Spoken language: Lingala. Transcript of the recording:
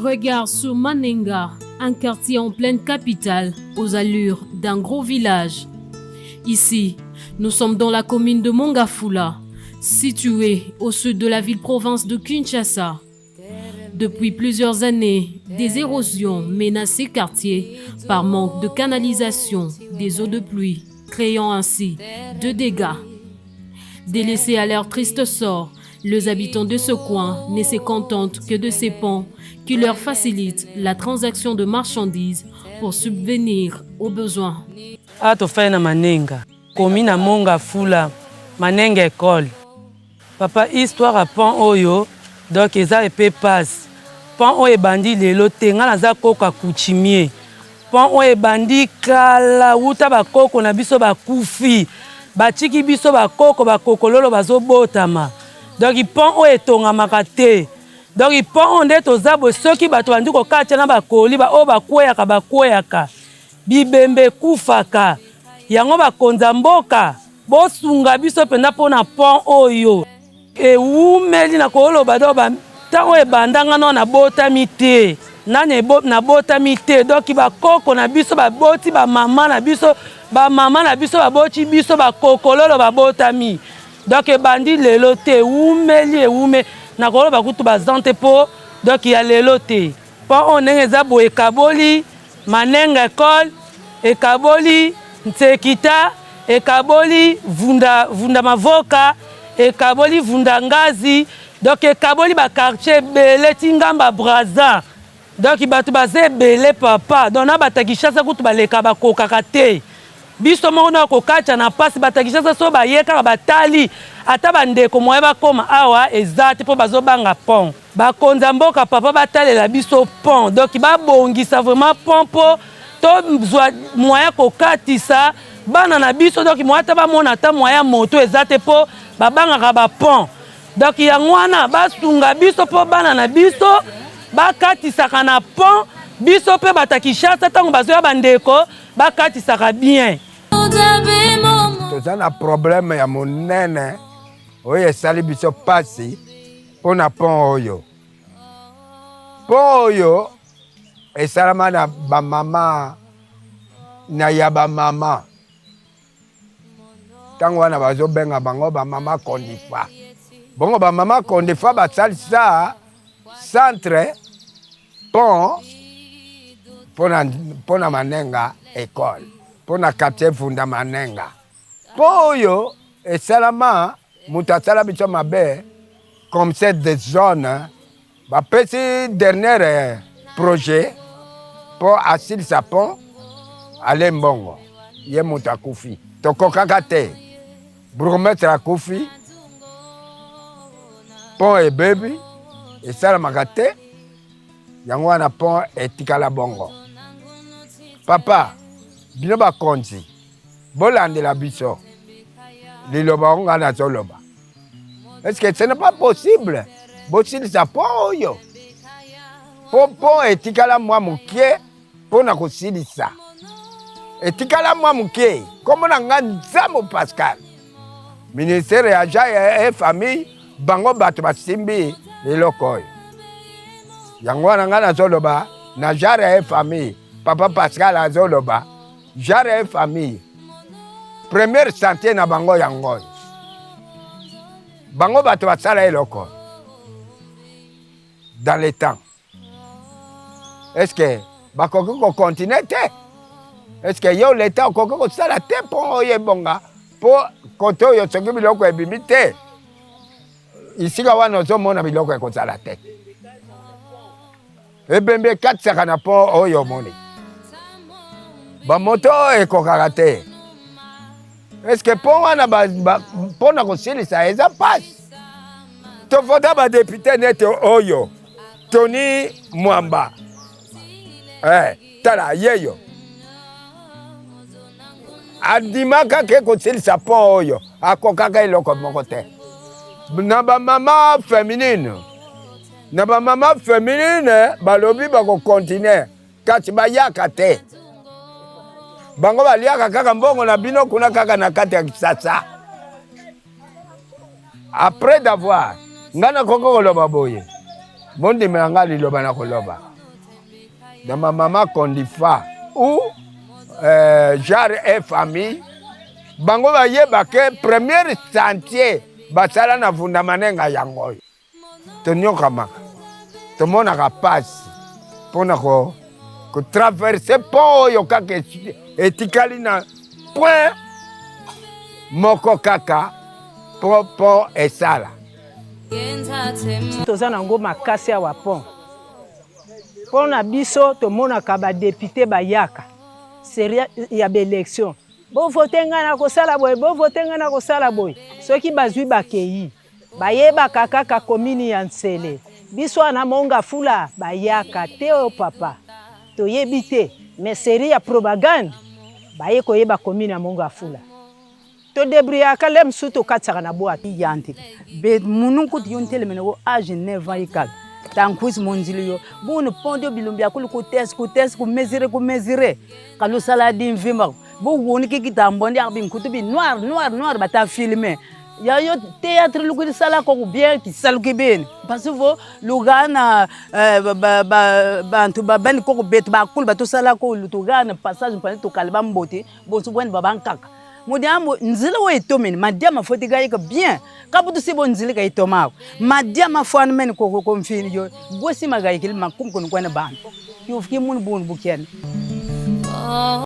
Regard sur Manenga, un quartier en pleine capitale, aux allures d'un gros village. Ici, nous sommes dans la commune de Mont-Ngafula, située au sud de la ville-province de Kinshasa. Depuis plusieurs années, des érosions menacent ces quartiers par manque de canalisation des eaux de pluie, créant ainsi de dégâts. Délaissés à leur triste sort, les habitants de ce coin ne se contentent que de ces ponts qui leur facilitent la transaction de marchandises pour subvenir aux besoins. Awa tofandi na Manenga, komi na Mont-Ngafula, Manenga école. Papa, histoire ya pont oyo, donc eza epe pasi. Pont oyo ebandi lelo te. Ngai naza koko ya coutumier. Pont oyo ebandi kala, wuta bakoko na biso bakufi, batiki biso bakoko, bakokololo bazobotama. Donc pont oyo etongamaka te. Donc pont oyo nde toza boye, soki bato bandi kokatia na bakoli oyo, bakweyaka, bakweyaka, bibembe ekufaka. Yango bakonza mboka bosunga biso mpenza mpona pont oyo ewumeli. Na koloba, do ntango ebandanga no nabotami te, nani nabotami te. Donc bakoko na biso baboti bamama na biso, bamama na biso baboti biso, bakokololo babotami. Donc ebandi lelo te, ewumeli, ewume. Na koloba kutu bazan te, mpo donc ya lelo te. Pont oyo ndenge eza boye, ekaboli Manenga école, ekaboli Nsekita, ekaboli Vunda, Vunda Mavoka, ekaboli Vunda Ngazi, donc ekaboli baquartier ebele ti Ngamba Braza. Donc bato baza ebele, papa. Donc na bato ya Kinshasa kutu baleka, bakokaka te. Biso moko na kokatya na mpasi. Bato ya Kinshasa so baye kaka, batali ata bandeko moye bakóma awa eza te, mpo bazobanga pont. Bakonza mboka, papa, batalela biso pont, donc babongisa vraiment pont mpo tozwa moyen kokatisa bana na biso. Donc moyen ata bamona ata moyen moto eza te, mpo babangaka bapont. Donc yango wana basunga biso mpo bana na biso bakatisaka na pont. Biso mpe bato ya Kinshasa, ntango bazoya, bandeko bakatisaka bien. Toza na problème ya monene oyo esali biso mpasi mpo na pont oyo. Pont oyo esalama na bamama na ya bamama, ntango wana bazobenga bango bamama Kondifa. Bongo bamama Kondifa basalisa centre pont mpona Manenga école, mpona quartier Vunda Manenga. Mpo oyo esalama, moto asala biso mabe, commissaire de zone bapesi dernier projet mpo asilisa pont ale mbongo. Ye moto akufi, tokokaka te. Bourgmestre akufi, pont ebebi, esalamaka te. Yango wana pont etikala bongo. Papa, bino bakonzi, bolandela biso liloba oyo ngai nazoloba. Est-ce que ce n'est pas possible bosilisa pont oyo? Po pont etikala mwa moke mpo na kosilisa, etikala mwa moke. Kombo na nga Nzambo Pascal. Ministère ya genre et famille, bango bato basimbi eloko oyo. Yango wana ngai nazoloba na genre et famille. Papa Pascal azoloba genre et famille, première chantier na bango yango oyo. Bango bato basala eloko dans le temps. Est ce que bakoki kocontinuer te? Est ce que yo leta okoki kosala te mpo oyo ebonga? Mpo kote oyo, soki biloko ebimi te esika wana, ozomona biloko ekozala te. Ebembe ekatisaka na pont oyo, omoni bamoto oyo ekokaka te. Est-ce pont wana mpo na kosilisa eza mpasi? Tovota badéputé nete oyo Tony Mwamba, tala yeyo andimaka ke kosilisa pont oyo, akokaka eloko moko te. Na bamama féminine, na bamama féminine balobi bakocontinuer, kasi bayaka te. Bango baliaka kaka mbongo na bino kuna kaka na kati ya Kisasa. Après d'avoir, ngai nakoki koloba boye, bondimela ngai liloba na koloba. Na bamama Kondifa ou genre e famille, bango bayeba ke première sentier basala na Vunda Manenga yango oyo. Tonyokamaka, tomonaka pasi mpona kotraverse pont oyo kaka etikali na point moko kaka mpo pont esala. Toza nango makasi awa pont. Mpo na biso tomonaka badepute bayaka serie ya baelection, bovote ngai na kosala boye, bovote ngai na kosala boye. Soki bazwi bakei, bayebaka kaka komini ya Nsele. Biso wana Mongafula bayaka te o papa, toyebi te, mais serie ya propagande baye koyeba komini ya Mongafula. Todebrouillaka le mosusu tokatisaka na bwato. Yanti be munu kuti yo ntelemene ko age 9 ans ikala tankuisi monzili yo bunu pont yo bilumbi akulu ku test ku test ku mesure ku mesure kalu sala di mvimba bu woni ki kitambo ndi bi nkutu bi noir noir noir bata filmer ya yo théâtre lukuli sala ko bien ki saluki bene parce que vo lugana bantu babani koko betu bakulu batusala ko lutugana passage mpane tukale bambote bonso bwani babankaka mudiambo nzila wo etomeni madiama foti gayika bien kabutu sibo nzila ka itomako madiama fwana meni ko ko mfini yo gosi magayikili makum kono kwana bantu yofiki munu bunu bukene.